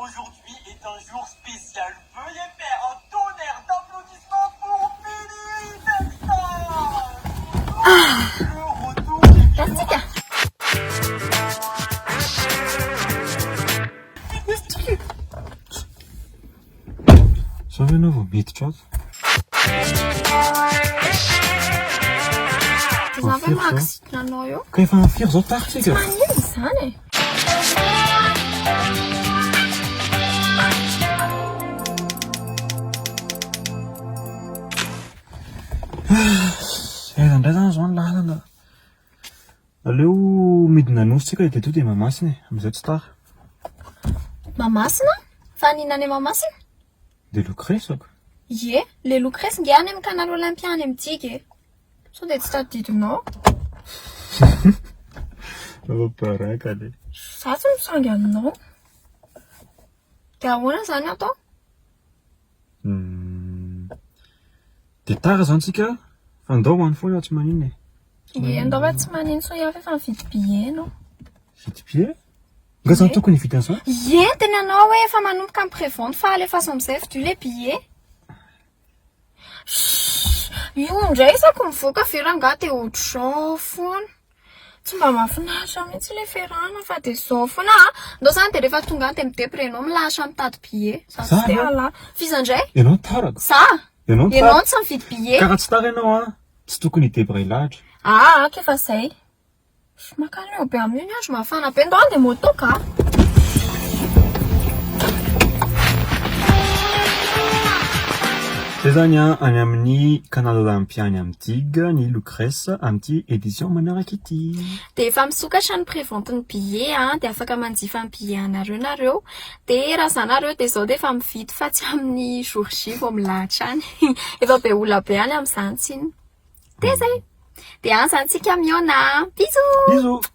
Aujourd'hui est un jour spécial. Veuillez faire un tonnerre d'applaudissements pour Billy Texas Le retour des Tasika. Zao ve ianao vao miditra ato? Dia za ve mahakizitina anao eo? Ka efa firy zao tara tsika? Tsy maninona izany e. Aiza indray zany zao ny lalana? Aleo midina Anosy tsika dia tonga dia Mahamasina e, amin'izay tsy tara. Mahamasina? Fa haninona any Mahamasina? Dia Lucrèce-ko? Ie, le Lucrèce nge any amin'ny Canal Olympia any amin'ny digue e. Sao dia tsy tadidinao? Baraka le. Za tsy misangy aminao. Dia ahoana izany atao? Dia tara izany tsika fa ndao ho any foana tsy maninona e. Ie, ndao fa tsy maninona soa ihany fa efa nividy billet ianao. Nividy billet? Nga zany tokony hividy an'izany? Ie, tena anao hoe efa manomboka ny prévente fa alefaso amin'izay vidio le billet. Shhh, io indray isaky mivoaka ve rangahy dia ohatr'izao foana. Tsy mba mahafinaritra mihitsy ilay fiarahana fa dia izao foana a. Ndao izany dia rehefa tonga any dia midepre ianao milahatra mitady billet. Za tsy te halahy. F'iza indray? Ianao tara ka. Za? Ianao tara. Ianao tsy mividy billet. Ka raha tsy tara ianao an, tsy tokony hidebra hilahatra. Aa, k'efa izay. Makaleo be amin'io ny andro mafana be. Ndao andeha moto ka. Zay zany an, any amin'ny Canal Olympia any amin'ny digue ny Lucrèce amin'ity édition manaraka ity. Dia efa misokatra ny prévente ny billet an, dia afaka manjifa ny billet anareo nareo. Dia raha za nareo dia zao dia efa mividy fa tsy amin'ny jour J vao milahatra any. Efa be olona be any amin'izany tsinona. Dia zay. Dia any zany tsika mihaona. Bisous. Bisous.